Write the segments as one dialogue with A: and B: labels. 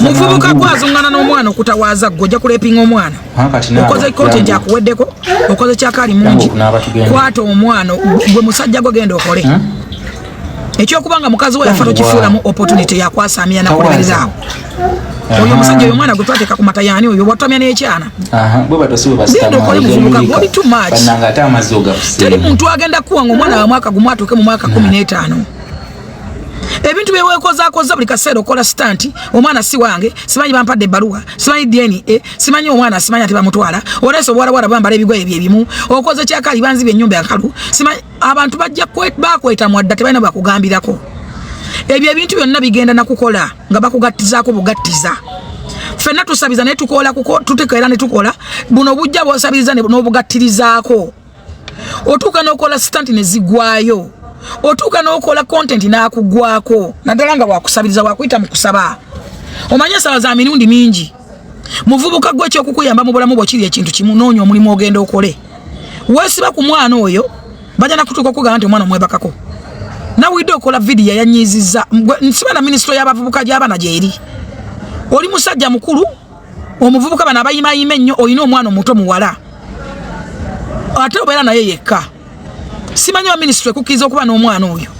A: Muvubuka gwazungana n'omwana okutawaaza gwe ojja kulepinga omwana. Okoze content akuweddeko, okoze kyakaali mungi. Kwata omwana gwe musajja gwe genda okole. Ekyokuba nga mukazi we yafa tokifuulamu opportunity yakwasamira nakuleberera awo. Oyo omusajja oyo omwana gwe twateeka ku mata yaani oyo watamya n'ekyana. Genda okole muvubuka gwe oli too much. Teri muntu agenda kuwa nga omwana wa mwaka gumu atuuke mu mwaka 15. Ebintu bye weekozakoza buli kaseera okola stunt, omwana si wange, simanyi bampadde ebbaluwa, simanyi DNA, simanyi omwana, simanyi ate bamutwala, oleese obuwalawala bambala ebigoye bye bimu, okoze kyakali banzibye ennyumba enkalu, simanyi abantu bajja bakwetamwa dda tebalina bwakugambirako. Ebyo ebintu byonna bigenda nakukola nga bakugattizaako bugattiza. Ffenna tusabiza naye tukola tutekeera ne tukola buno bujja bwosabiriza n'obugattirizaako. Otuuka n'okola stunt ne zigwayo, otuuka n'okola content n'akugwako, naddala nga wakusabiriza wakuyita mu kusaba. Omanye ensaba za mirundi mingi. Muvubuka gwe ekyokukuyamba mu bulamu bwo kiri ekintu kimu, noonya omulimu ogenda okole. Weesiba ku mwana oyo, bajja nakutuuka okugamba nti omwana omwebakako. Nawulidde okola vidiyo yanyiizizza, nsiba na minisitule y'abavubuka gy'abaana gy'eri. Oli musajja mukulu, omuvubuka bano abayimayima ennyo, olina omwana omuto muwala ate obeera naye yekka. Simanyi wa minisitule ekukkiriza okuba n'omwana oyo.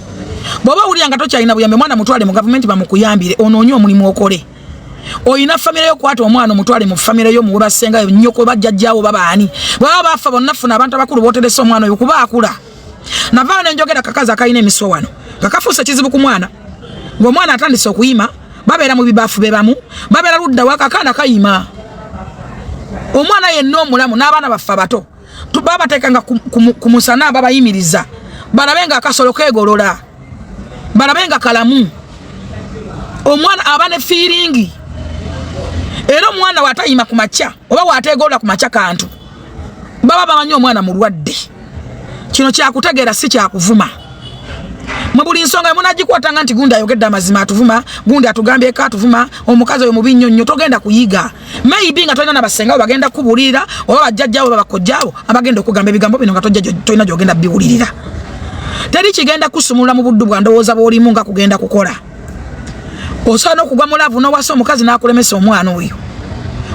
A: Bw'oba owulira nga tokyalina buyambi, omwana mutwale mu gavumenti bamukuyambire, onoonye omulimu okole. Olina famire yo, kwata omwana omutwale mu famire yo, muwe basengayo, nnyoko, bajjajjaawo, babaani bwaba bafa bonna, funa abantu abakulu booteresa omwana oyo kuba akula. Navaayo ne njogera kakazi akalina emiswa wano nga kafuuse kizibu ku mwana, ng'omwana atandise okuyima, babeera mu bibaafu be bamu, babeera ludda wa kakaana kayima. Omwana yenna omulamu n'abaana baffe abato babateekanga ku musana, babayimiriza balabe nga akasolo keegolola, balabe nga kalamu. Omwana aba ne fiiringi, era omwana w'atayima ku makya oba w'ateegolola ku makya kantu, baba bamanyi omwana mulwadde. Kino kyakutegeera, si kyakuvuma. Mwe buli nsonga munagikwatanga nti gundi ayogedde amazima atuvuma, gundi atugambyeko atuvuma, omukazi oyo mubi nnyo nnyo. Togenda kuyiga. Maybe nga tolina nabasenga bo bagenda kubuulirira, oba bajjajjaabo oba bakojjaabo abagenda okugamba ebigambo bino nga tojja tolina gyogenda biwulirira. Teri kigenda kusumulula mu buddu bwa ndowooza bw'olimu nga kugenda kukola. Osobola n'okugwa mu love n'owasa omukazi n'akulemesa omwana oyo.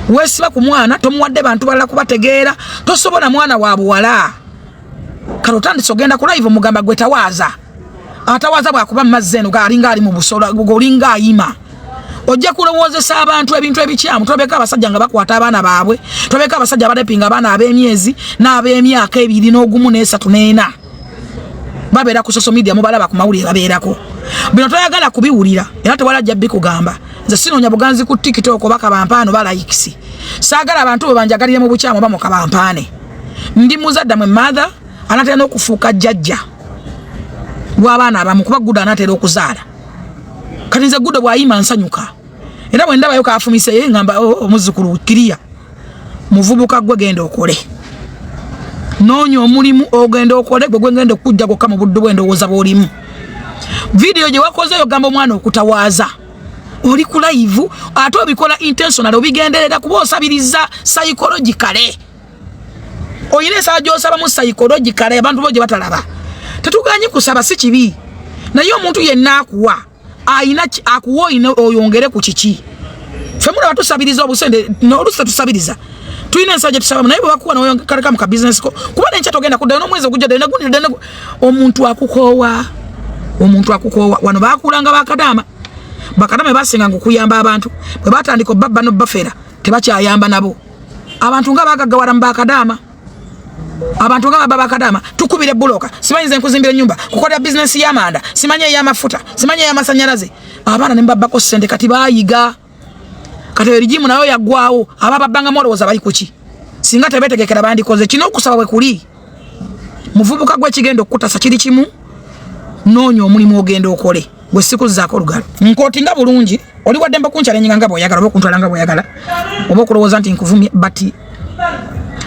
A: Weesiba ku mwana, tomuwadde bantu balala kubategeera, tosobola mwana wa buwala. Kale otandise ogenda ku live omugamba gwe tawaaza. Atawaaza bw'akuba mu mazzi eno g'alinga ali mu busolo, g'olinga ayima. Ojja kulowoozesa abantu ebintu ebikyamu. Tolabeko abasajja nga bakwata abaana baabwe, tolabeko abasajja abarepinga abaana ab'emyezi n'ab'emyaka 2 n'ogumu n'esatu n'ena. Babeera ku social media, mubalaba ku mawulire babeerako. Bino toyagala kubiwulira era tewali ajja bikugamba. Nze sinoonya buganzi ku TikTok oba kabampaano oba likes. Saagala abantu bwe banjagalire mu bukyamu oba mu kabampaane. Ndi muzadde mwe mother anaatera n'okufuuka jjajja w'abaana abamu, kuba Gudo anaatera okuzaala. Kati nze Gudo bw'ayima nsanyuka, era bwe ndabayo kafumise ye ngamba oh, omuzzukulu kiriya. Muvubuka gwe genda okole, noonya omulimu ogenda okole, gwe gwengenda okujja gwokka mu buddu bw'endowooza bw'olimu. Vidiyo gye wakoze ogamba omwana okutawaaza, oli ku live ate obikola intentional, obigenderera kuba osabiriza psychologically. Oyina esaba gy'osabamu psychologically abantu bo gye batalaba. Tetuganyi kusaba, si kibi, naye omuntu yenna akuwa ayina akuwa oyina oyongere ku kiki. Ffe mulaba tusabiriza obusente n'oluusi tetusabiriza, tulina ensawo gye tusabamu, naye bwe bakuwa nokaleka mu ka business ko, kuba nenkya togenda kuddayo n'omwezi ogujja ddayo nagundi ddayo. Omuntu akukoowa, omuntu akukoowa. Wano bakulanga bakadaama, bakadaama basinganga okuyamba abantu. Bwe batandika obabba n'obbafera tebakyayamba nabo. Abantu nga bagaggawala mu bakadaama, abantu nga baba bakadaama, tukubira ebuloka, simanyi nze nkuzimbira ennyumba, kukolera bizinesi y'amanda, simanyi ey'amafuta, simanyi ey'amasannyalaze, abaana ne mubabbako ssente. Kati baayiga, kati erigimu nayo yaggwawo. Aba babbangamu olowooza bali kuki? Singa tebeetegekera bandikoze kino. Okusaba bwe kuli, muvubuka gwe kigenda okukutasa kiri kimu, noonya omulimu ogenda okole. Gwe sikuzzaako olugalo nkooti nga bulungi, oli waddembe okunkyalenga nga bw'oyagala oba okuntwala nga bw'oyagala oba okulowooza nti nkuvumye, but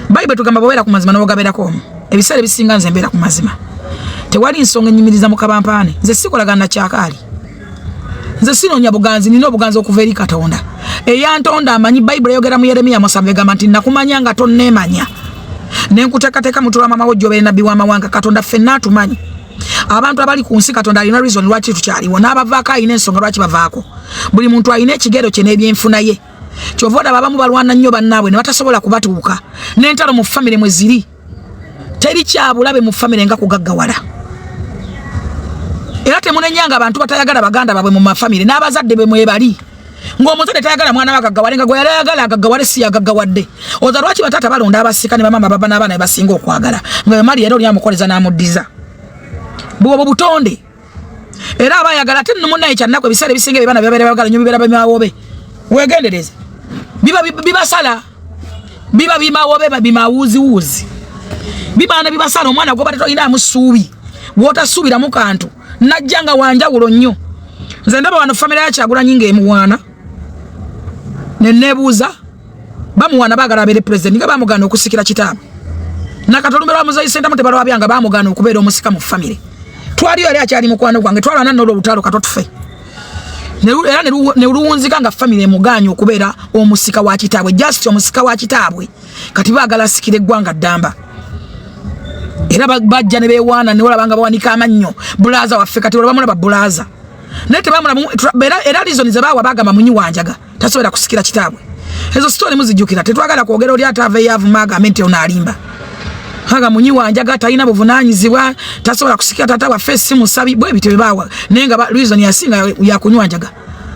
A: Bayibuli tugamba bw'obeera ku mazima n'ogabeerako omu. Ebiseera ebisinga nze mbeera ku mazima, tewali nsonga ennyimiriza mu kabampaane. Nze sikolagana na kyakaali, nze sinoonya buganzi, nina obuganzi okuva eri Katonda eyantonda. Amanyi Bayibuli eyogera mu Yeremiya 7, egamba nti nakumanya nga tonneemanya, ne nkuteekateeka mutula mama wo gy'obeere nabbi w'amawanga. Katonda ffenna atumanyi. Abantu abali ku nsi, Katonda alina reason lwaki tukyaliwo, n'abavaako alina ensonga lwaki bavaako. Buli muntu alina ekigero kye n'ebyenfuna ye. Kyova olaba abamu balwana nnyo bannaabwe ne batasobola kubatuuka, n'entalo mu famire mwe ziri. Teri kyabulabe mu famire nga kugaggawala. Era temunenyanga abantu batayagala baganda babwe mu mafamire n'abazadde be mwebali, ng'omuzadde tayagala mwana we agaggawale, nga gwe yali ayagala agaggawale si yagaggawadde. Oza lwaki bataata balonda abasika ne bamaama baba n'abaana be basinga okwagala, nga bemali era oli amukoleza n'amuddiza? Bwobwo butonde. Era aba ayagala ate nno munnaye kyannaku, ebiseera ebisinga ebibaana byabeera bagala nnyo bibeera bimawobe. Wegendereze, biba bibasala, biba bimawobe, bimawuziwuzi, bibaana bibasala. Omwana gwobadde tolinaamu ssuubi, gwotasuubiramu kantu, najja nga wanjawulo nnyo. Nze ndaba wano famire ya Kyagulanyi ng'emuwaana, neneebuuza, bamuwaana baagala abeere pulezidenti nga bamugaana okusikira kitaabwe? Nakati olumbe lwa Muzeyi Sentamu tebalwabya nga bamugaana okubeera omusika mu famire. Twaliyo, yali akyali mukwano gwange, twalwana nolwo olutalo kato tufe, era ne luwunzika nga famire emugaanye okubeera omusika wa kitaabwe, just omusika wa kitaabwe. Kati baagala asikira eggwanga ddamba, era bajja ne beewaana, ne walaba nga bawanika amannyo, bulaaza waffe. Kati olwo bamulaba bulaaza, naye tebamulaba. Era reason ze baawa, bagamba munyi wanjaga, tasobola kusikira kitaabwe. Ezo story muzijjukira, tetwagala kwogera oli ate aveeyo avuma agambe nti ono alimba. Aga munyi wanjaga, talina buvunaanyizibwa, tasobola kusikira taata waffe, si musabi. Bwe bityo bye baawa, naye nga reason yasinga yakunywa njaga.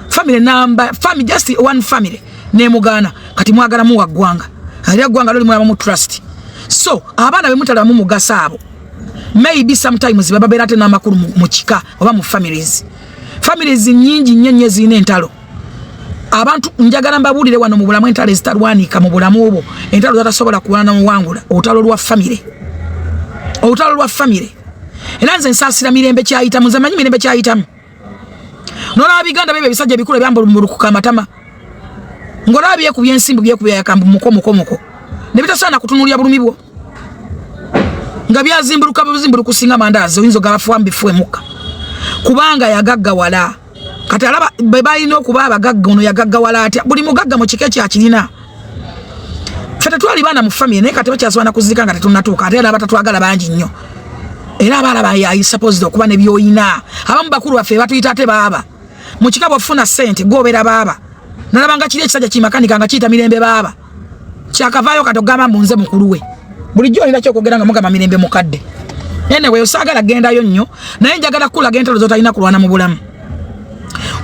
A: Family number family, just one family nemugaana. Kati mwagala muwa ggwanga, ali eggwanga loli mulaba mu trust. So abaana be mutalabamu mugaso abo, maybe sometimes bababeera ate n'amakulu mu kika oba mu families. Families nyingi nnyo nnyo ezirina entalo. Abantu njagala mbabuulire wano mu bulamu, entalo ezitalwanika mu bulamu obwo, entalo zatasobola kulwana muwangula, olutalo lwa famire, olutalo lwa famire. Era nze nsaasira Mirembe kyayitamu. Nze manyi Mirembe kyayitamu. Nolaba biganda bebyo ebisajja ebikulu ebyambulukuka amatama, ng'olaba byekubya ensimbu, byekubya yakambu muko muko muko, ne bitasaana kutunuulira bulumi bwo, nga byazimbuluka buzimbulukusinga mandaazi, oyinza ogaba mu bifu emukka, kubanga yagaggawala. Kati alaba be balina okuba abagagga, ono yagaggawala atya? Buli mugagga mu kika ekyakirina. Ffe tetwali baana mu famire, naye kati bakyasobola kuziika nga tetunnatuuka. Ate era abatatwagala bangi nnyo, era abalaba yayi supposed okuba ne byoyina. Abamu bakulu baffe batuyita ate baaba mu kika. Bwofuna ssente gwobeera baaba. Nalabanga kiri ekisajja kimakanika nga kiyita Mirembe baaba, kyakavaayo kati ogamba mbu nze mukulu we. Bulijjo olina kyokwogera nga mugamba Mirembe mukadde. Anyway, osaagala gendayo nnyo, naye njagala kukulaga entalo zotalina kulwana mu bulamu.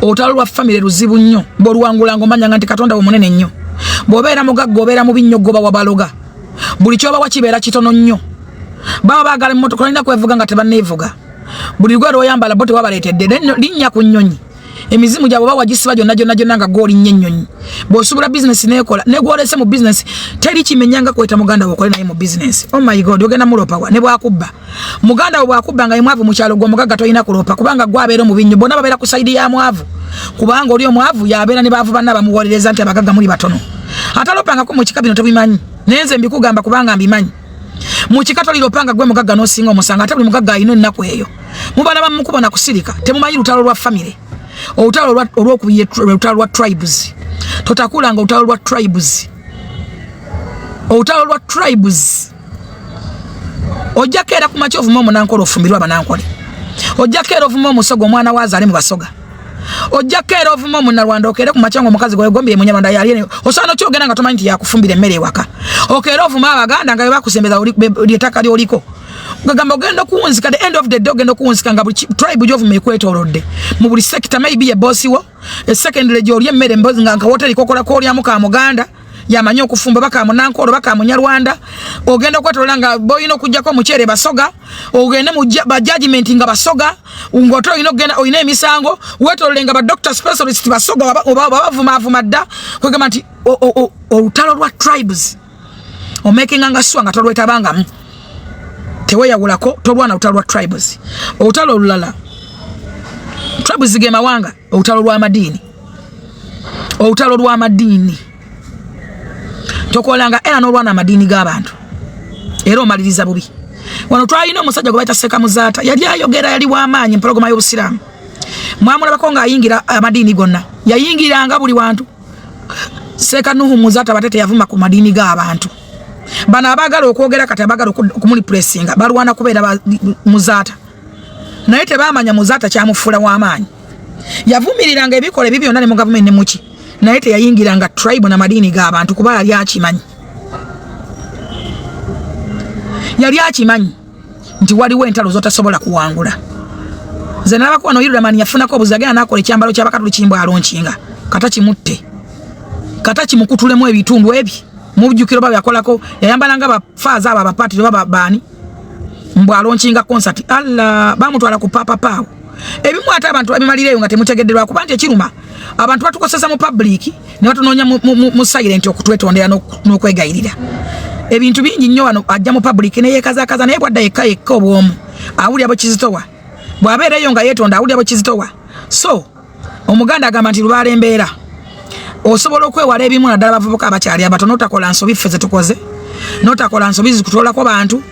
A: Olutalo lwa famire luzibu nnyo, bw'oluwangula nga omanyanga nti Katonda we munene nnyo. Bw'obeera mugagga obeera mubi nnyo, goba wabaloga, buli kyobawa kibeera kitono nnyo. Baba baagala emmotoka, olina kwevuga nga tebanneevuga. Buli lugwe lwoyambala bo tewabaleetedde. Linnya ku nnyonyi, emizimu gyabwe bawagisiba gyonna gyonna gyonna nga gwolinnya ennyonyi. Bw'osobola bizinesi nekola negwolese mu bizinesi, teri kimenyanga kweta muganda we okole naye mu bizinesi. Oh my God, ogenda mulopawa ne bwakubba. Muganda we bwakubba nga ye mwavu mu kyalo, gwe omugagga tolina kulopa, kubanga gwe abeera omubi nnyo. Bonna babeera ku side ya mwavu, kubanga oli omwavu yabeera ne baavu banna bamuwolereza nti abagagga muli batono. Atalopangako mu kika bino tobimanyi, naye nze mbikugamba kubanga mbimanyi. Mu kika toliropanga gwe mugagga n'osinga omusango, ate buli mugagga alina ennaku eyo. Mubala bamukuba na kusirika, temumanyi lutalo lwa famire. Olutalo olwokubiri lutalo lwa tribes. Totakulanga olutalo lwa tribes, olutalo lwa tribes. Ojja keera ku makya ovuma omunankole, ofumbirwe abanankole. Ojja keera ovuma omusoga, omwana wazaale mu Basoga. Ojja keera ovuma omunalwanda, okeere ku makya nga omukazi gwegombye Munyarwanda yali. Osobola nokyogera nga tomanyi nti yakufumbira emmere ewaka. Okeera ovuma Abaganda nga bebakusembeza lyetaka lyoliko. Gagamba ogenda okuwunzika, the end of the day ogenda okuwunzika nga buli tribe gyovuma ekwetoolodde mu buli sector. Maybe ye boss wo, secondly gyoli emmere mbozi nga nka hoteri kokola kolyamu ka muganda yamanyi okufumba, baka munankolo, baka munyarwanda. Ogenda okwetolola nga boyina okugjako omuceere Basoga, ogende mu ba judgment nga Basoga, ng'ote olina okugenda olina emisango, weetolole nga ba doctor specialist Basoga, oba bavumaavuma dda. Kwegamba nti olutalo lwa tribes omakinga nga sure nga tolwetabangamu, teweyawulako, tolwana lutalo lwa tribes. Olutalo olulala, tribes ge mawanga, olutalo lw'amadiini. Olutalo lw'amadiini tokolanga era n'olwana amadiini g'abantu, era omaliriza bubi. Wano twalina omusajja gwe bayita Sekamuzaata, yali ayogera, yali w'amaanyi, empologoma y'Obusiraamu. Mwamulabako ng'ayingira amadiini gonna, yayingiranga buli wantu. Seeka Nuhu Muzaata bate teyavuma ku madiini g'abantu. Bano abaagala okwogera kati, abaagala okumureplacinga, balwana kubeera Muzaata. Naye tebamanya Muzaata kyamufuula w'amaanyi. Yavumiriranga ebikola ebi byonna ne mu gavumenti ne muki, naye teyayingiranga tribe na madiini g'abantu kuba yali akimanyi. Yali akimanyi nti waliwo entalo z'otasobola kuwangula. Nze nalabako wano Hilderman yafunako obuzibu, agenda n'akola ekyambalo ky'Abakatuliki mbu alonkinga kata kimutte, kata kimukutulemu ebitundu ebi. Mujjukiro ba yakolako, yayambala nga bafaaza abo abapatiri oba baani, mbu alonkinga concert. Allah, bamutwala ku Papa Paawo. Ebimu ate abantu babimalireyo nga temutegedde, lwakuba nti ekiruma abantu batukoseza mu public ne batunoonya mu silent okutwetondera n'okwegayirira. Ebintu bingi nnyo wano ajja mu public ne yeekazakaza, naye bwadda yekka yekka obwomu awulira bwe kizitowa, bw'abeera eyo nga yeetonda awulira bwe kizitowa. So Omuganda agamba nti lubaala embeera osobola okwewala ebimu, naddala abavubuka abakyali abato, notakola nsobi ffe zetukoze, notakola nsobi zikutwolako bantu,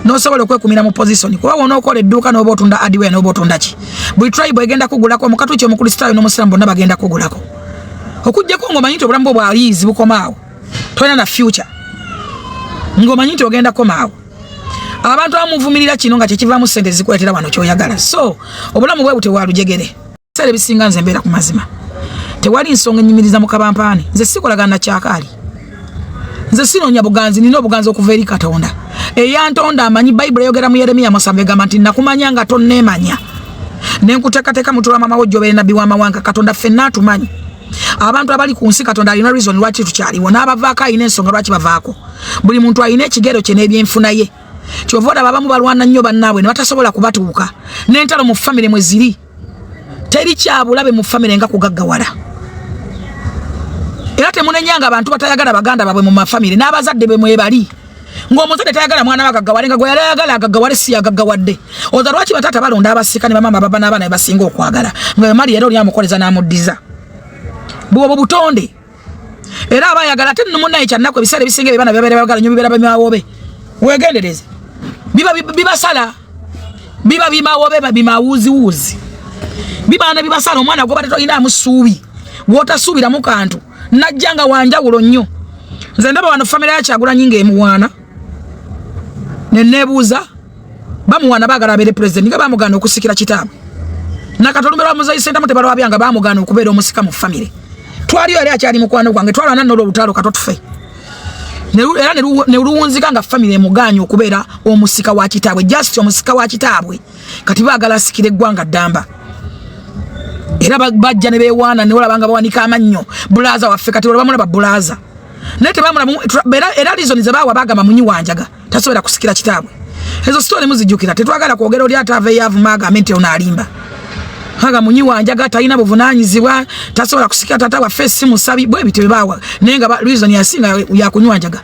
A: nosobola okwekumira mu position. Kuba wona okola edduuka noba otunda hardware noba otunda ki, buli tribe egenda kugulako, Omukatuliki, Omukristaayo n'Omusiraamu bonna bagenda kugulako, okuggyako ng'omanyi nti obulamu bwo bwaliizi bukomaawo, tolina na future, ng'omanyi nti ogenda komaawo. Abantu abamuvumirira kino nga kyekivaamu ssente zikuleetera wano kyoyagala. So obulamu bwe butyo bwalujegere. Ebiseera ebisinga nze mbeera ku mazima, tewali nsonga enyumiriza mu kabampaani. Nze sikolagana na kyakaali, nze sinoonya buganzi, nina obuganzi okuva eri Katonda eyantonda. Amanyi Bayibuli eyogera mu Yeremiya 7, egamba nti nakumanya nga tonneemanya, nenkuteekateeka mutula mama wo gy'obeere nabbi w'amawanga. Katonda ffenna atumanyi, abantu abali ku nsi. Katonda alina reason lwaki tukyaliwo, n'abavaako alina ensonga lwaki bavaako. Buli muntu alina ekigero kye n'ebyenfuna ye. Kyova olaba abamu balwana nnyo bannaabwe ne batasobola kubatuuka, n'entalo mu famire mwe ziri. Teri kyabulabe mu famire nga kugaggawala, era temunenyanga abantu batayagala baganda babwe mu mafamire n'abazadde be mwebali, ng'omuzadde tayagala mwana we agaggawale, nga gwe yali ayagala agaggawale si yagaggawadde. Oza lwaki bataata balonda abasika ne bamaama baba n'abaana be basinga okwagala, nga wemali era oli amukoleza n'amuddiza? Bwobwo butonde, era aba ayagala. Ate nno munnaye kyannaku, ebiseera ebisinga ebibaana byabeera bagala nnyo bibeera bimawoobe. Weegendereze, biba bibasala, biba bimawobe, bimawuuziwuuzi, bibaana bibasala. Omwana gwobadde tolinaamu ssuubi, gw'otasuubiramu kantu, najja nga wanjawulo nnyo. Nze ndaba wano famire ya Kyagulanyi ng'emuwaana, ne neebuuza, bamuwaana baagala abeere pulezidenti nga bamugaana okusikira kitaabwe? Nakati olumbe lwa Muzeyi Sentamu tebalwabya nga bamugaana okubeera omusika mu famire. Twaliyo, yali akyali mukwano gwange, twalwana nolwo olutalo kato tufe, era ne luwunzika nga famire emugaanye okubeera omusika wa kitaabwe, just omusika wa kitaabwe. Kati baagala asikira eggwanga ddamba, era bajja ne beewaana, ne olaba nga bawanika amannyo, bulaaza waffe. Kati olwo bamulaba bulaaza, naye tebamulaba. Era reason ze baawa, bagamba munyi wanjaga, tasobola kusikira kitaabwe. Ezo story muzijjukira, tetwagala kwogera oli ate aveeyo avuma agambe nti ono alimba, aga munyi wanjaga, talina buvunaanyizibwa, tasobola kusikira tata waffe, si musabi. Bwe bityo bebaawa, naye nga reason yasinga yakunywa njaga.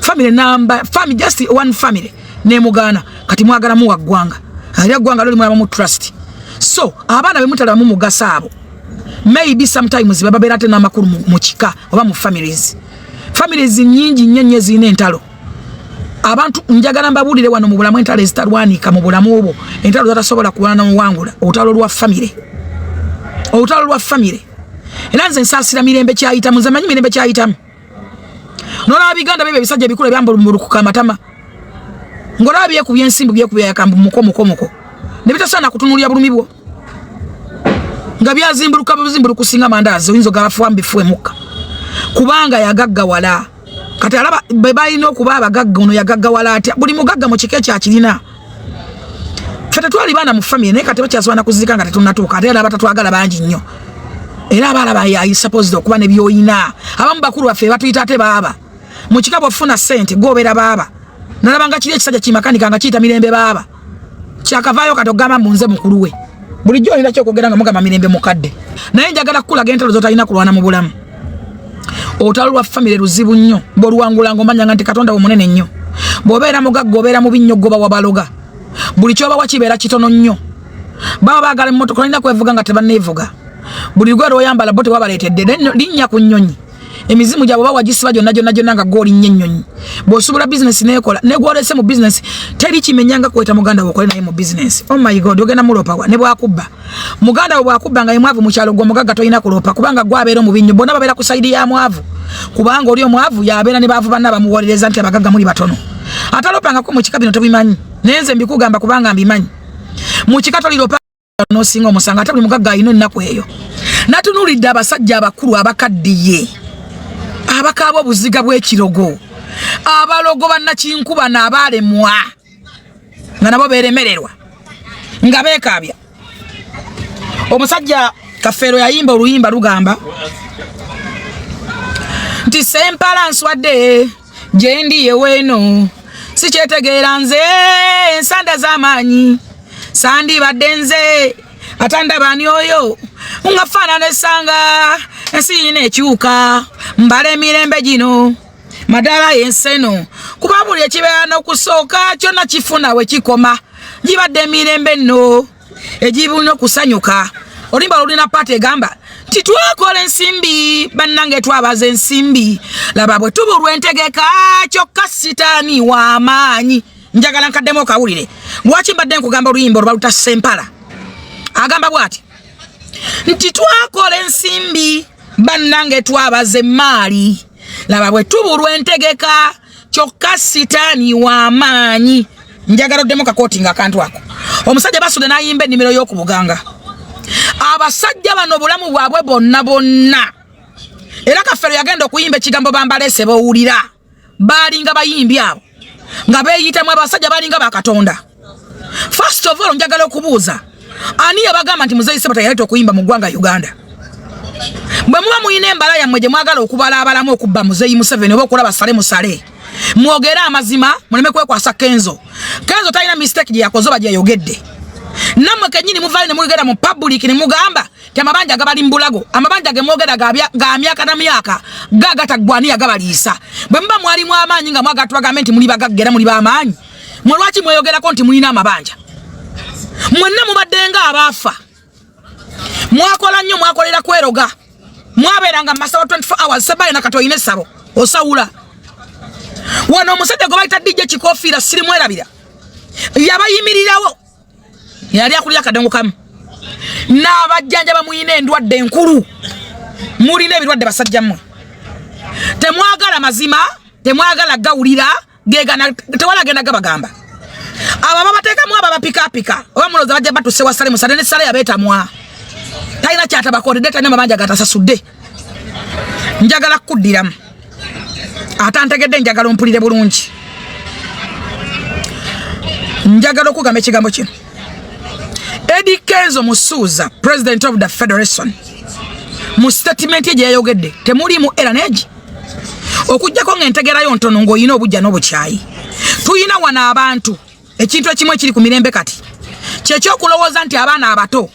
A: Family number family, just one family nemugaana. Kati mwagala muwa ggwanga, era eggwanga lyo limulaba mu trust. So abaana bemutalabamu mugaso abo, maybe sometimes bababeera ate n'amakulu mu kika oba mu families. Families nyingi nnyo nnyo ezirina entalo. Abantu njagala mbabuulire wano mu bulamu, entalo ezitalwanika mu bulamu obwo, entalo zatasobola kulwana muwangula, olutalo lwa famire, olutalo lwa famire. Era nze nsaasira Mirembe kyayitamu. Nze manyi Mirembe kyayitamu. Nolaba biganda bebyo ebisajja ebikulu ebyambulukuka amatama, ng'olaba byekubya ensimbu, byekubya yakambu muko muko muko, ne bitasaana kutunuulira bulumi bwo, nga byazimbuluka buzimbulukusinga mandaazi, oyinza ogabafuwa mubifu emukka, kubanga yagaggawala. Kati alaba be balina okuba abagagga, ono yagaggawala atya? Buli mugagga mu kika ekyakirina. Ffe tetwali baana mu famire, naye kati bakyasobola nakuziika nga tetunnatuuka. Ate era abatatwagala bangi nnyo, era abalaba supposed okuba ne byoyina. Abamu bakulu baffe batuyita ate baaba mu kika. Bwofuna ssente gwobeera baaba. Nalabanga kiri ekisajja kimakanika nga kiyita Mirembe baaba, kyakavaayo kati ogamba mbu nze mukulu we. Bulijjo olina kyokwogera nga mugamba Mirembe mukadde. Naye njagala kukulaga entalo zotalina kulwana mu bulamu. Olutalo lwa famire luzibu nnyo, bw'oluwangula nga omanyanga nti Katonda we munene nnyo. Bw'obeera mugagga obeera mubi nnyo, goba wabaloga, buli kyobawa kibeera kitono nnyo. Baba baagala emmotoka, olina kwevuga nga tebanneevuga. Buli lugoye lwoyambala bo tewabaleetedde. Linnya ku nnyonyi, emizimu gyabwe bawagisiba gyonna gyonna gyonna nga gwolinnya ennyonyi. Bw'osobola bizinesi neekola negwolese mu bizinesi, teri kimenya nga kweta muganda we okole naye mu bizinesi. Oh my God, ogenda mulopawa ne bwakubba. Muganda we bwakubba nga ye mwavu mu kyalo, gwe omugagga tolina kulopa, kubanga gwe abeera omubi nnyo. Bonna babeera ku side ya mwavu, kubanga oli omwavu yabeera ne baavu banna bamuwolereza nti abagagga muli batono. Atalopangako mu kika bino tobimanyi, naye nze mbikugamba kubanga mbimanyi. Mu kika toliropa n'osinga omusango, ate buli mugagga alina ennaku eyo. Natunuulidde abasajja abakulu abakaddiye abakaaba obuziga bw'ekirogo, abalogo bannakinkuba n'abaalemwa nga nabo beeremererwa nga beekaabya. Omusajja Kafeero yayimba oluyimba lugamba nti sempala nswadde gyendi yeweeno sikyetegeera nze ensanda z'amaanyi sandibadde nze atandaba ani oyo nga faanana essanga ensi yina ekyuka mbala emirembe gino madala y'enseno kuba buli ekibeera n'okusooka kyonna kifuna we kikoma gibadde emirembe nno egibulina okusanyuka. Oluyimba lulina paati egamba nti twakola ensimbi bannange twabaza ensimbi laba bwe tubulwa entegeka kyokka sitaani w'amaanyi. Njagala nkaddemu okawulire. Lwaki mbadde nkugamba oluyimba olwa luta Sempala? Agamba bw'ati nti twakola ensimbi bannange twabaza emmaali laba bwe tubulwa entegeka kyokka sitaani w'amaanyi. Njagala oddemu kakooti nga akantu ako. Omusajja basudde n'ayimba ennimiro y'oku Buganga. Abasajja bano obulamu bwabwe bonna bonna, era Kafeero yagenda okuyimba ekigambo bambaleese b'owulira baalinga bayimbi abo nga beeyitamu abasajja balinga bakatonda. First of all, njagala okubuuza, ani yabagamba nti Muzeeyi Sebata yaleeta okuyimba mu ggwanga Uganda? Bwe muba muyina embala yammwe gye mwagala okubala abalamu okubba Muzeeyi Museveni oba okulaba sale musale, mwogere amazima muleme kwekwasa Kenzo. Kenzo talina mistake gye yakoze oba gye yayogedde. Nammwe kennyini muvaayo ne mugenda mu public ne mugamba nti amabanja gabali mu bulago. Amabanja ge mwogera ga myaka na myaka gagataggwa, ani yagabaliisa? Bwe muba mwalimu amaanyi nga mwagala tubagambe nti muli bagagga era muli b'amaanyi, mwe lwaki mweyogerako nti mulina amabanja? Mwenna mubadde nga abaafa. Mwakola nnyo, mwakolera kweroga, mwabeeranga mu masawo 24 hours. Sebayo nakati olina essabo osawula wano. Omusajja gwe bayita DJ Kikofiira sirimwerabira, yabayimirirawo, yali akulira akadongo kamu n'abajjanjaba. Muyina endwadde enkulu, mulina ebirwadde basajja mmwe. Temwagala mazima, temwagala gawulira gegana, tewali agenda gabagamba. Abo ababateekamu abo abapikapika oba mulowooza bajja batuse wa sale musale ne sale yabeetamwa, talina kyatabakoledde, talina mabanja gatasasudde. Njagala kukuddiramu ate antegedde, njagala ompulire bulungi. Njagala okugamba ekigambo kino. Eddie Kenzo Musuuza, president of the federation, mu statement ye gye yayogedde temulimu era neegi okugjako ng'entegerayo ntono ng'olina obujja n'obukyayi. Tuyina wano abantu ekintu ekimu ekiri ku mirembe kati kyekyokulowooza nti abaana abato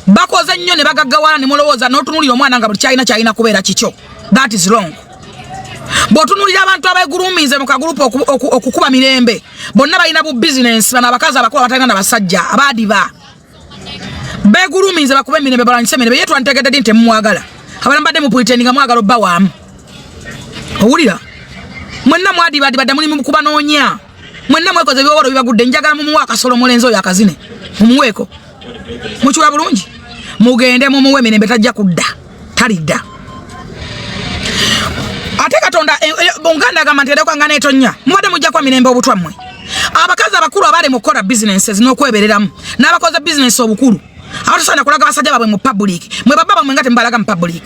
A: bakoze nnyo ne bagaggawala, ne mulowooza n'otunuulira omwana nga buli kyalina kyalina kubeera kikyo. That is wrong. Bw'otunuulira abantu abeegulumize mu kagurupu okukuba mirembe, bonna balina bu bizinensi. Bano abakazi abakulu abatalina na basajja abaadiba beegulumize bakube emirembe, balwanyise emirembe. Ye twantegedde ddi nti temumwagala? Abala mbadde mupretend nga mwagala obba waamu. Owulira mwenna mwadibadibadde muli mu kubanoonya, mwenna mwekoze ebiwowolo bibagudde. Njagala mumuwe akasolo, omulenzi oyo akazine mumuweeko. Mukiwa bulungi, mugende mumuwe emirembe, tajja kudda, talidda. Ate Katonda Omuganda agamba nti erekwanga netonya. Mubadde mujja kwa mirembe obutwa mmwe abakazi abakulu abali mu kukola businesses n'okwebereramu n'abakoze bizinesi obukulu abatasaana kulaga basajja baabwe mu public. Mwe babba bamwe nga temubalaga mu public,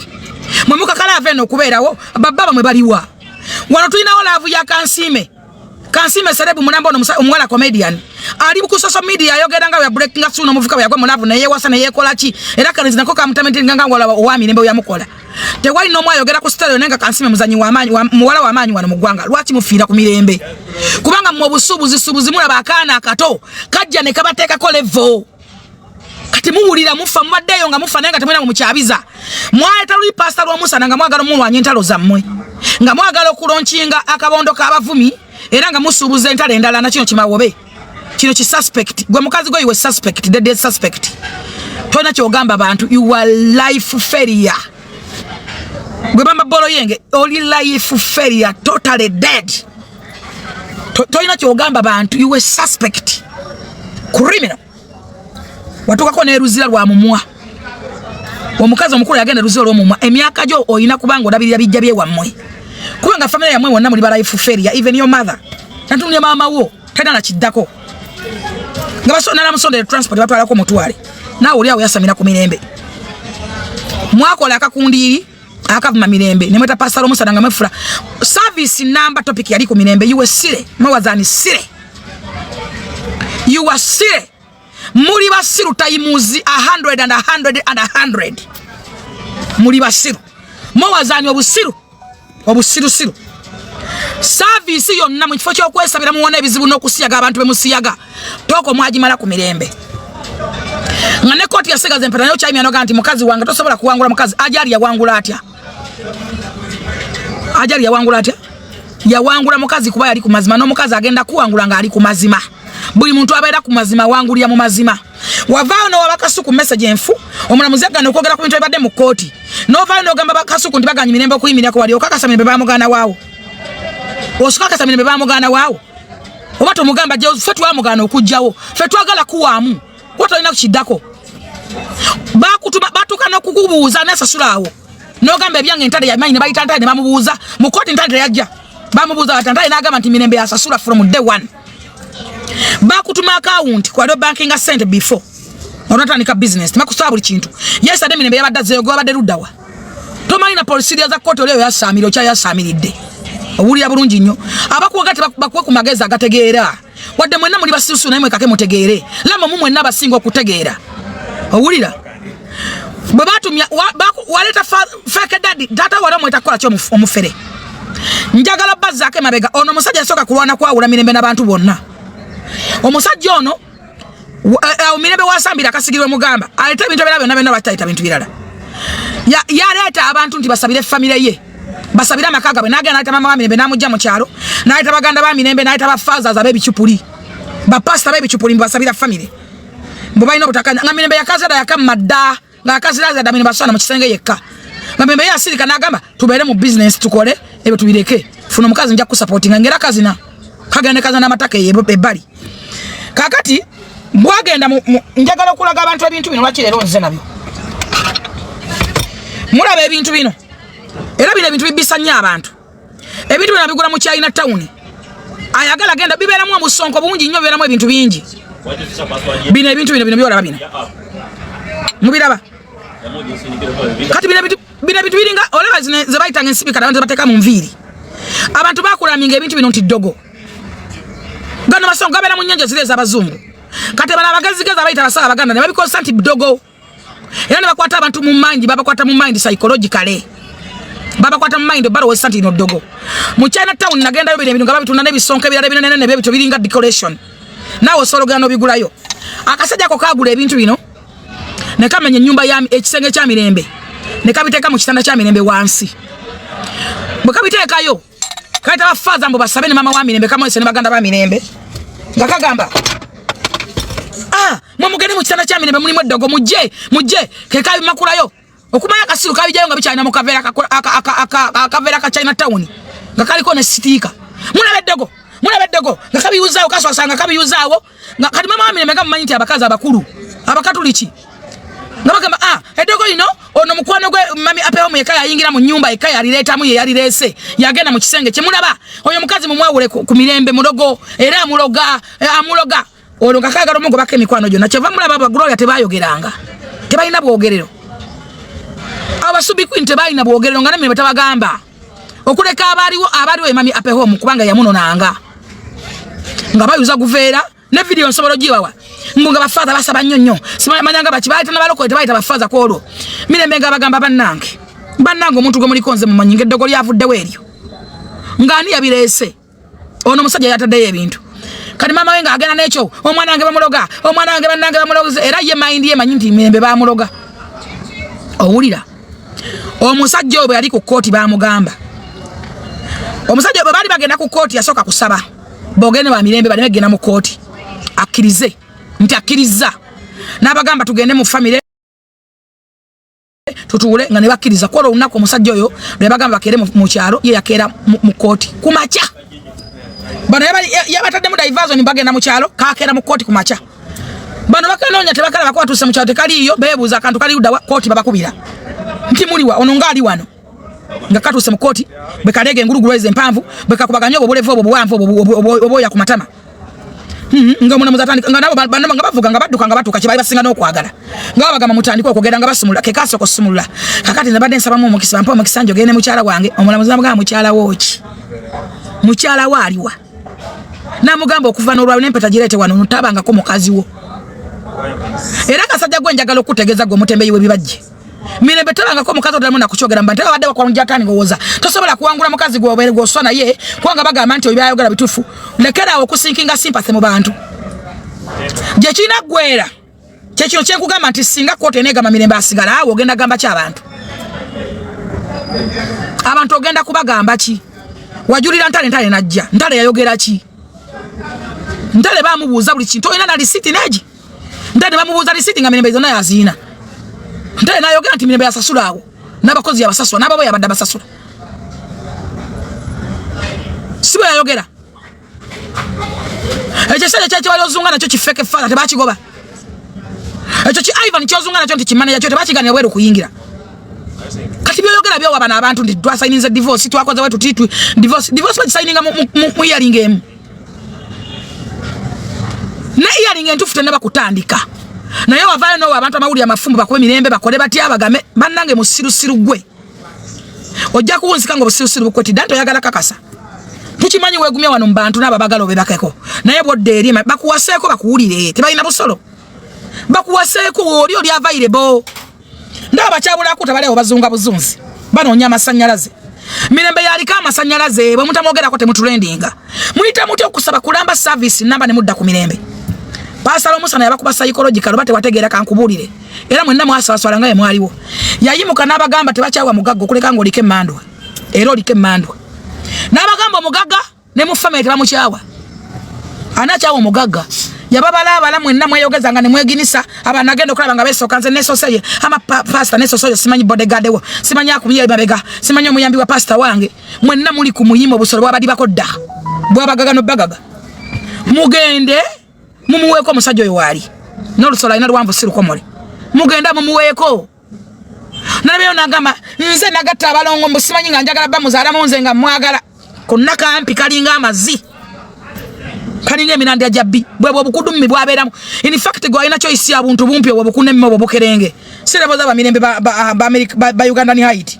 A: mwe mukakala ava eno okubeerawo. Babba bamwe baliwa? Wano tulinawo love ya Kansiime. Kansiime celeb mulamba ono omuwala comedian ali ku social media ayogera nga breaking soon omuvuka bwe yagwa mu love neyewasa neyekola ki, era kalenzi nako kamutamentinga nga ngwala owa mirembe yamukola. Tewali n'omu ayogera ku story naye nga Kansiime muzanyi w'amaanyi muwala w'amaanyi wano mu ggwanga. Lwaki mufiira ku mirembe? Kubanga mmwe obusuubuzi suubuzi mulaba akaana akato kajja ne kabateekako level. Kati muwulira mufa, mubaddeeyo nga mufa naye nga temulina mukyabiza. Mwaleeta luli pasita lw'omusana nga mwagala omulwanya entalo zammwe, nga mwagala okulaunchinga akabondo k'abavumi, era nga musuubuza entalo endala. Na kino kimawobe kino ki suspect. Gwe mukazi gwe, iwe suspect, dead suspect, tolina kyogamba bantu. You are life failure. Gwe mama bolo yenge, oli life failure, totally dead. Tolina kyogamba bantu. You were suspect criminal. Watuukako n'eruzira lwa mumwa. Omukazi omukulu yagenda eruzira olw'omumwa. Emyaka gyo olina kubanga olabirira bijja byewammwe, kubanga famire yammwe wonna muli ba life failure, even your mother. Nantunulya maama wo talina nakiddako. Nga basonala musondere transport batwalako mutwale. Naawe oli awo yasamira ku mirembe. Mwakola akakundiiri akavuma mirembe ne mweta pastor omusana nga mwefula service number topic yali ku mirembe. You were silly. Mwewazani silly. You were silly. Muli basiru tayimuzi 100 and 100 and 100. Muli basiru. Mwewazani obusiru. Obusirusiru. Service yonna mu kifo ky'okwesabira muwona ebizibu n'okusiyaga abantu be musiyaga. Toko mwagimala ku mirembe. Nga ne kooti yasigaza empeta nayo kyayimya noga nti mukazi wange tosobola kuwangula mukazi. Ajali yawangula atya? Ajali yawangula atya? Yawangula mukazi kuba yali ku mazima, n'omukazi agenda kuwangula nga ali ku mazima. Buli muntu abeera ku mazima awangulira mu mazima. Wavaayo n'owa Kasuku message enfu, omulamuzi agaana okwogera ku bintu ebibadde mu kkooti. N'ovaayo n'ogamba Kasuku nti baganye mirembe okuyimirako wali okakasa mirembe bamugaana waawo. Osukakasa mirembe bamugaana waawo. Oba tomugamba je ffe twamugaana okujjawo. Ffe twagala kuwaamu. Kuba tolina kukiddako. Bakutuma batuuka n'okukubuuza n'asasula awo. N'ogamba ebyange ntale yamanyi ne bayita ntale ne bamubuuza. Mu kkooti ntale teyajja. Bamubuuza bati ntale n'agamba nti mirembe yasasula from day one. Bakutuma account kwali bankinga sente before. Onatandika business tebakusaba buli kintu. Yes ade mirembe yabadde azzeeyo gwe wabadde luddawa. Tomanyi na polisi za kkooti oli oyo yasaamira okyayasaamiridde. Owulira bulungi nnyo. Abakuwaga tebakuwa ku magezi agategeera. Wadde mwenna muli basirusiru naye mwekake mutegeere. Lama mu mwenna abasinga okutegeera. Owulira? Bwe batumya waleeta fake daddy, taata wali omweta kukola ki omufere. Njagala bazzaako emabega. Ono omusajja yasooka kulwana kwawula mirembe n'abantu bonna. Omusajja ono mirembe wasambira akasigirwe mugamba aleeta ebintu ebirala byonna byonna batayita bintu birala. Yaleeta abantu nti basabire famire ye, basabire amaka gaabwe. N'agenda n'aleeta maama wa mirembe n'amugja mu kyalo, n'aleeta baganda ba mirembe, n'aleeta bafathers ab'ebicupuli, bapasita ab'ebicupuli mbu basabira famire mbu balina obutakanya. Nga mirembe yakazada yakamma dda, nga akaziraza dda mirembe aswana mu kisenge yekka. Nga mirembe ye asirika n'agamba tubeere mu business tukole ebyo tubireke, funa omukazi nja kusupportinga. Ngera kazina kagenda kazina n'amataka ebbali. Kakati bwagenda njagala okulaga abantu ebintu bino lwaki leero nze nabyo. Mulaba ebintu bino, era bino ebintu bibisa nnyo abantu. Ebintu bino bigula mu China town. Ayagala genda bibeeramu obusonko bungi nnyo, bibeeramu ebintu bingi. Bino ebintu bino bino byolaba bino mubiraba. Kati bino ebintu biringa olaba zino ze bayitanga ensibikala abantu bateeka mu nviiri. Abantu bakulaminga ebintu bino nti ddogo. Gano masonko gabeera mu nnyanja ziri ez'abazungu. Kati bano abagezigezi abayita abasawo abaganda ne babikozesa nti ddogo. Era ne bakwata abantu mu mind, babakwata mu mind psychologically. Babakwata mu mind balowooza nti lino ddogo. Mu China town nagendayo bino ebintu nga babitunda n'ebisonko ebirala ebinene ebyo biringa decoration. Naawe osobola ogenda n'obigulayo. Akasajja ako kaagula ebintu bino ne kamenya ennyumba ya ekisenge kya mirembe ne kabiteeka mu kitanda kya mirembe wansi. Bwe kabiteekayo kayita bafaaza mbu basabe ne maama wa mirembe kamwese ne baganda ba mirembe nga kagamba mwe mugende mu kitanda kya mirembe mulimu eddogo, mujje mujje. Ke kabimakulayo okumanya akasiru kabijjayo nga bikyalina mu kaveera akaveera ka China town nga kaliko ne sitiika. Mulaba eddogo, mulaba eddogo nga kabiyuzaawo, kaswasa nga kabiyuzaawo. Nga kati maama wa mirembe nga mumanyi nti abakazi abakulu abakatuliki nga bagamba eddogo lino ono mukwano gwe mami apeho yekka yayingira mu nnyumba yekka yalireetamu, ye yalireese yagenda mu kisenge kye. Mulaba oyo mukazi mumwawule ku mirembe, mulogo era amuloga, amuloga. Olwo nga kaagala omugobako emikwano gyonna. Kyeva mulaba abaguloya tebayogeranga, tebalina bwogerero. Abasubi queen tebalina bwogerero nga namirembe tabagamba okuleka abaliwo abaliwo emami apeho kubanga yamunonanga nga bayuza guveera ne video nsobola ogibawa mbu nga bafaza basaba nnyo nnyo simanyanga baki bayita n'abalokole tebayita bafaza ku olwo mirembe nga bagamba bannange bannange omuntu gwe muliko nze mumanyi ng'eddogo lyavuddewo eryo ng'ani yabireese. Ono omusajja yataddeyo ebintu. Kati maama we ng'agenda n'ekyo omwana wange bamuloga, omwana wange bannange bamuloga, era ye mayindi ye manyi nti mirembe bamuloga. Owulira omusajja oyo bwe yali ku kkooti baamugamba omusajja bwe baali bagenda ku kkooti yasooka kusaba boogere ne ba mirembe baleme kugenda mu kkooti, akkirize nti akkirizza n'abagamba tugende mu famire tutuule nga ne bakkiriza. Kwolwo olunaku omusajja oyo lwe bagamba bakeere mu kyalo, ye yakeera mu kkooti ku makya. Bano yabataddemu diversion bagenda mu kyalo, kakeera mu kkooti ku makya. Bano bakanoonya tebakalaba ko batuuse mu kyalo tekaliiyo, beebuuza akantu kali ludda wa kkooti, babakubira nti muliwa ono ng'ali wano. Nga katuuse mu kkooti bwe kaleega engulugulu ezo empanvu bwe kakubaganya obwo obulevu obwo obuwanvu obwo obwoya ku matama. Nga omulamuzi atandika nga nabo nga bavuga nga badduka nga batuuka kye basinga n'okwagala nga babagamba mutandike okwogera nga basumulula ke kasooka okusumulula. Kakati nze mbadde nsabamu omukisa, bampe omukisa njogere ne mukyala wange. Omulamuzi namugamba, mukyala wo ki? Mukyala wo aliwa? Namugamba okuva n'olwayo n'empeta gireete wano, tabangako mukazi wo. Era kasajja gwe njagala okutegeeza gwe omutembeyi w'ebibajje, Mirembe tabangako mukazi otalimu nakukyogera mba ntebabadde wakwajatani ngowooza tosobola kuwangula mukazi gwobeere gwoswa naye, kubanga bagamba nti obyayogera bituufu. Lekeraawo okuseekinga sympathy mu bantu gye kirina ggwera. Kyekino kyenkugamba nti singa kooti eneegamba Mirembe asigala awo, ogenda gamba ki abantu? Abantu ogenda kubagamba ki? Wajulira Ntale, Ntale najja, Ntale yayogera ki? Ntale bamubuuza buli kintu, olina na lisiti negi? Ntale bamubuuza lisiti nga Mirembe zonna yaziina. Ntale nayogera nti Mirembe yasasula awo n'abakozi yabasasula n'ababo yabadde abasasula, si bwe yayogera? Ekyo kisajja kyekiwali ozunga nakyo kifeke fala, tebakigoba ekyo ki Ivan kyozunga nakyo nti kimanager kyo, tebakiganira bweru kuyingira. Kati byoyogera byowa bano abantu nti twasayininze divorce, twakoze wetu titu divorce. Divorce bagisayininga mu hearing emu, ne hearing entuufu tennaba kutandika, naye wavaayo nowa abantu amawulire amafumbo, bakube mirembe, bakole batya, bagame bannange musirusiru gwe ojja kuwunzika nga obusirusiru bukwetidde nti oyagala kakasa. Tukimanyi weegumya wano mu bantu n'ababagala obebakeko, naye bwodda eri bakuwaseeko bakuwulire, tebalina busolo, bakuwaseeko oli oli available. Ndaba bakyabulako tabaliawo, bazunga buzunzi, banoonya amasannyalaze. Mirembe yaliko amasannyalaze, bwe mutamwogerako temutrendinga. Muyita mutya okusaba kulamba service namba ne mudda ku Mirembe? Pastor Omusana yabakuba psychological oba tewategeera kankubuulire. Era mwenna mwaswaswala nga ye mwaliwo. Yayimuka n'abagamba tebakyawa mugagga okuleka ng'oliko emmandwa, era oliko emmandwa. N'abagamba omugagga ne mu family tebamukyawa. Ani akyawa omugagga? Yababalaabala mwenna mweyogeza nga ne mweginisa. Abaana agenda okulaba nga besooka, nze nesooseye ama pastor nesosoyo, simanyi bodyguard wo, simanyi akubye emabega, simanyi omuyambi wa pastor wange. Mwenna muli ku muyima, obusolo bwabadibako dda bwabagaga nobagaga. Mugende mumuweeko omusajja oyo waali n'olusolo alina luwanvu si lukomole. Mugende mumuweeko. Nalabyeyo nagamba nze nagatta abalongo mbu simanyi nga njagala bamuzaalamu, nze nga mwagala konna kampi kalinga amazzi, kalinga emirandira gya bbi, bwebwe obukudummi bwabeeramu. In fact gwe alina choice ya buntu bumpi obwo bukunemme obwo bukerenge sireboza bamirembe ba Ugandan height.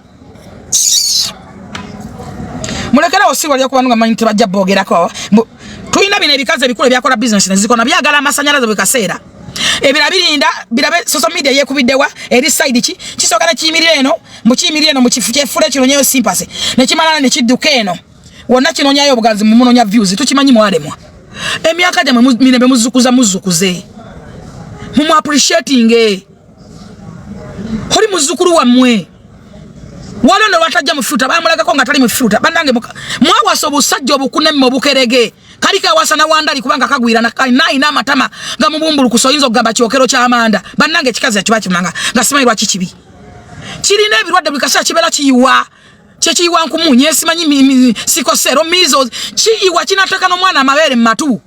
A: Mulekerawo si wali okuba nga manyi tebajja boogerako. Tulina bino ebikazi ebikulu ebyakola business nezikona, byagala amasanyalaze buli kaseera. Ebira birinda birabe social media yekubiddewa eri side ki. Kisooka nekiyimirira eno, mukiyimirira eno mukifu kyefula ekinonyeyo sympathy, nekimalala nekidduka eno wonna kinonyayo obuganzi, mumunonya views. Tukimanyi mwalemwa emyaka gyammwe. Mirembe muzukuza muzukuze, mumu appreciating, oli muzzukulu wammwe. Waliwo ne lwatajja mu filter, bamulagako nga tali mu filter. Bannange, mwawasa obusajja obukunemme obukerege, kali kawasa na wandali kubanga kagwira nayina amatama nga mubumbulukusa, oyinza okugamba kyokero ky'amanda. Bannange, ekikazi ekiba kimanga nga simanyi lwaki kibi, kirina ebirwadde buli kaseera, kibeera kiyiwa kyekiyiwa nkumunye, simanyi sickle cell, measles, kiyiwa kinateeka n'omwana amabeere mu matu.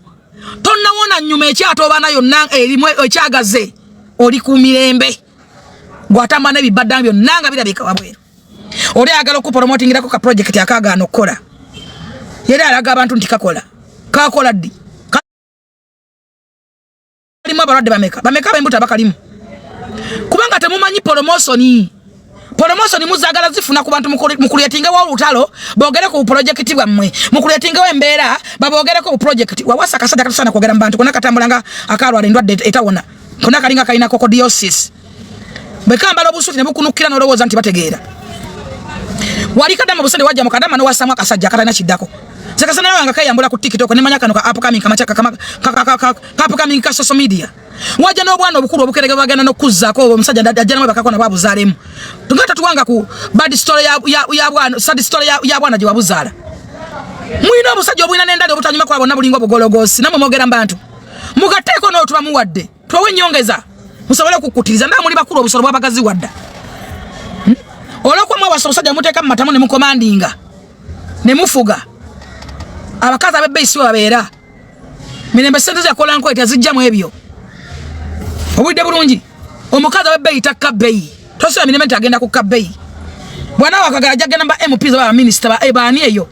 A: Tonnawona nyuma ekyatobaana yonna erimu ekyagaze oli ku Mirembe gwatamba n'ebibadda byonna nga birabika wabweru. Oli ayagala okupromotingirako ka project akagaana okukola, era alaga abantu nti kakola. Kakola ddi? Kalimu abalwadde bameka bameka ab'embuto abakalimu? Kubanga temumanyi promotion. Promotion muzagala zifuna ku bantu, mucreatingewo olutalo boogere ku project bwammwe, mucreatingewo embeera babogereko ku project. Wawasa akasajja katasaana kwogera mu bantu, kona katambula nga akalwala endwadde etawona, kona kalinga kalina coccidiosis, bwe kambala obusuti ne bukunukira n'olowooza nti bategeera. Wali kadama busente wajja mu kadama n'owasamu akasajja akatalina kiddako. Nze kasana wange kayambula ku TikTok ne manya kano ka upcoming kamacha ka ka upcoming ka social media. Wajja n'obwana obukulu obukerege bagenda n'okuzzaako obwo omusajja ajja namwe bakakona bwabuzaalemu. Nga tatuwanga ku bad story ya bwana, sad story ya bwana gye wabuzaala. Mulina obusajja obulina n'endali obutanyuma kwa bonna, bulinga obugologoosi. Nammwe mwogera mu bantu. Mugatteeko n'olwo tubamuwadde. Tubawe ennyongeza musobole okukkutiriza. Ndaba muli bakulu, obusolo bwabagazi wadda. Olwokuba mwawasa obusajja muteeka mu matamu ne mucommandinga ne mufuga abakazi ab'ebbeeyi si bwe babeera. Mirembe sente zakola nkoye tezijjamu ebyo. Obulidde bulungi, omukazi ab'ebbeeyi takka bbeeyi. Tosira Mirembe nti agenda kukka bbeeyi. Bwana wakagala ajja genda ba MPs oba baminisita baani eyo.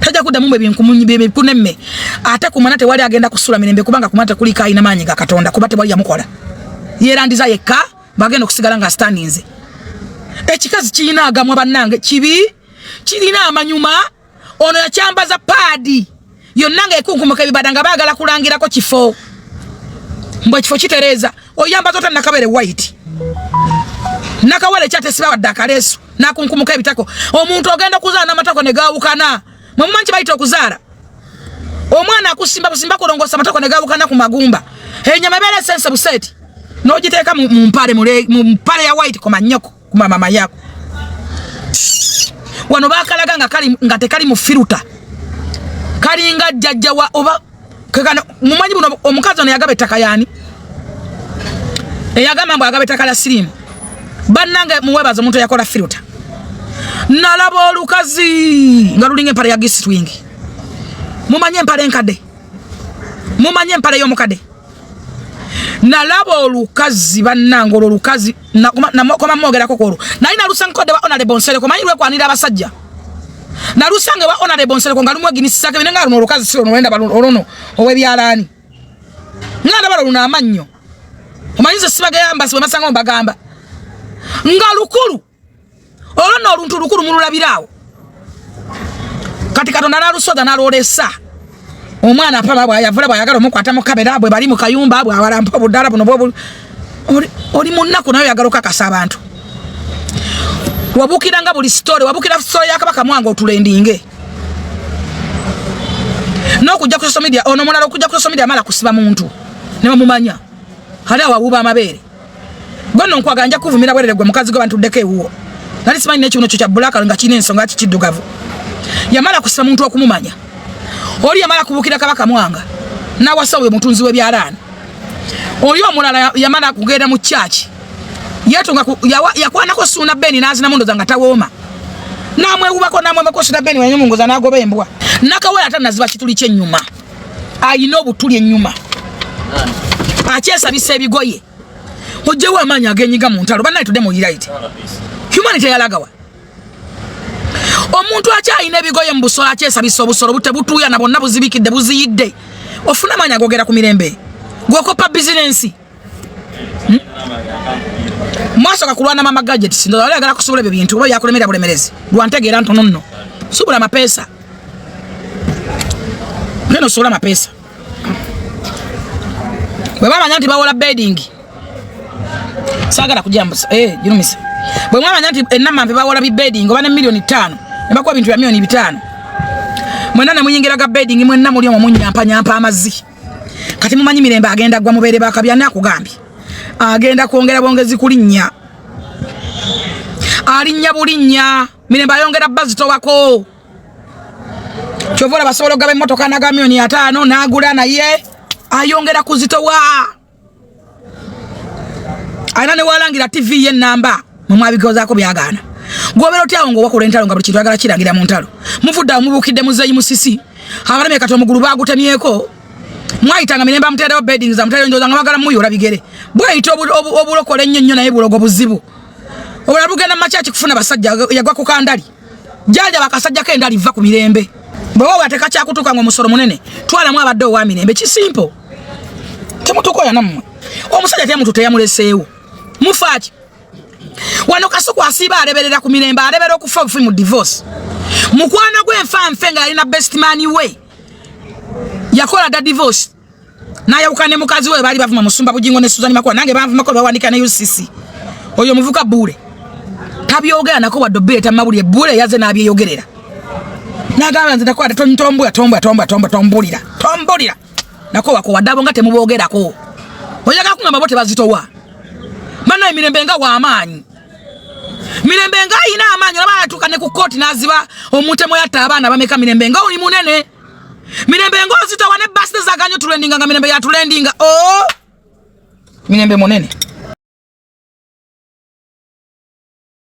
A: Tajja kuddamu mwe binkunemme. Ate kumana tewali agenda kusula mirembe kubanga kumana tekuliko alina maanyi ga Katonda kuba tewali yamukola. Yeerandiza yekka bagenda okusigala nga standinze. Ekikazi kirina agamwa bannange kibi kirina amanyuma. Ono yakyambaza paadi yonna nga ekunkumuka ebibada nga baagala kulangirako kifo mbu ekifo kitereeza. Oyambaza ota nakabere white nakawere kyatesiba wadde akaleesu nakunkumuka ebitako. Omuntu ogenda okuzaala n'amatako ne gaawukana. Mwe mumanyi kye bayita okuzaala? Omwana akusimba busimba kulongoosa amatako ne gaawukana ku magumba. Enyama ebeera esense buseeti n'ogiteeka mu mpale, mu mpale ya white ku mannyoko ku mama yako. Wano bakalaga nga kali nga tekali mu firuta. Kalinga jjajja wa oba kekano mumanyi buno omukazi ono yagaba ettaka yaani? Eyagamba mbu agaba ettaka lya siriimu. Bannange muwebaza omuntu eyakola firuta. Nalaba olukazi nga lulinga empale ya G-string. Mumanyi empale enkadde? Mumanyi empale y'omukadde? Nalaba olukazi bannange olwo olukazi nakoma mwogerako kwolwo. Nali nalusankodde wa Honorable Nsereko, manyi lwekwanira abasajja. Nalusange wa Honorable Nsereko nga lumweginisisako ebinene nga luno olukazi si luno lwenda oluno ow'ebyalaani. Nga ndaba luno amannyo. Omanyi nze sibagamba si bwe basanga mbagamba. Nga lukulu. Olwo nno oluntu lukulu mululabira awo. Kati Katonda n'alusoga n'alwolesa. Omwana apama bw'ayavula bw'ayagala omukwata mu kamera bwe bali mu kayumba bw'awalampa obudaala buno bw'obu oli mu nnaku naye oyagala okakasa abantu. Wabuukira nga buli story, wabuukira story ya Kabaka Mwanga otulendinge. N'okujja ku social media, ono omulala okujja ku social media amala kusiba muntu ne bamumanya. Ali awo awuuba amabeere. Gwe nno nkwagala nja kuvumira bwerere gwe mukazi gwe bantuddeko ewuwo. Nali simanyi n'ekibuno kyo kya black nga kirina ensonga ki kiddugavu. Yamala kusiba muntu okumumanya. Oli yamala kubuukira Kabaka Mwanga n'awasa oyo mutunzi w'ebyalaani. Oli omulala yamala kugenda mu church. Yeetunga yakwanako Ssuuna Ben n'azina mundoza nga tawooma. N'amwewubako n'amwemako Ssuuna Ben wanyomungoza n'agoba embwa. Nakawere ate naziba kituli ky'ennyuma. Ayina obutuli ennyuma. Akyesabisa ebigoye. Ojjewo amaanyi agenyiga mu ntalo. Bannaye tudde mu right. Humanity yalagawa. Omuntu akyalina ebigoye mu busolo akyesabisa obusolo butebutuuya na bonna buzibikidde buziyidde. Ofuna amaanyi agogera ku mirembe. Gwokopa bizinensi. Mwasooka kulwana mama gadgets. Ndowooza wali ayagala kusuubula ebyo bintu oba yakulemera bulemerezi. Lwantegeera ntono nno. Suubula amapeesa. Genda osuubule amapeesa. Bwe bamanya nti bawola bedding. Saagala kujambusa. Girumisa. Bwe mwamanya nti ennamampe bawola bi bedding oba ne milioni 5. Ne bakuwa bintu bya milioni 5. Mwenna ne muyingira ga bedding mwenna muli omwo munyampanyampa amazzi. Kati mumanyi Mirembe agenda gwa mubeere bakabya nakugambye. Agenda kwongera bwongezi kulinnya. Alinnya bulinnya. Mirembe ayongera bazitowako. Kyova olaba asobola okugaba emmotoka n'aga milioni 5 n'agula naye ayongera kuzitowa. Alina ne walangira TV ye nnamba mwe mwabigozaako byagaana. Gw'obeera otya awo ng'owakola entalo nga buli kintu oyagala kirangira mu ntalo. Muvudde awo mubuukidde muzeeyi Musisi. Abalamye kati omugulu baagutemyeko. Mwayitanga Mirembe amuteerewo beddings amuteerewo ndowooza nga mwagala muyoola bigere. Bweyita obulokola ennyo nnyo naye bulogo buzibu. Obulala bugenda mu makyaki kufuna basajja yagwa ku kandali. Jjanja bakasajja k'endali vva ku mirembe. Bwe waba tekakyakutuuka ng'omusolo munene, twalamu abadde owa mirembe kisimpo. Temutukoya nammwe. Omusajja teyamututte yamuleseewo. Mufa ki? Wano Kasuku asiiba aleberera ku mirembe, alebera okufa obufi mu divorce. Mukwano gwe nfa nfe nga yalina best man we. Yakola dda divorce. N'ayawukana ne mukazi we baali bavuma Musumba Bugingo ne Susan Makula nange banvumako bawandiika ne UCC. Oyo omuvuka Bbuule. Tabyogera nako wadde obbireeta mu mawulire, Bbuule yazze n'abyeyogerera. N'agamba nze nakwata tombula, tombula, tombula, tombula, tombulira, tombulira. Nako wako wadde abo nga temuboogerako. Oyagala kungamba bo tebazitowa. Bannaye Mirembe nga w'amaanyi. Mirembe nga alina amaanyi, olaba atuuka ne ku kkooti n'aziba omutemu yatta abaana bameka. Mirembe nga oli munene. Mirembe nga ozitowa ne basi zaganye tulendinga nga Mirembe yatulendinga. Oh! Mirembe munene.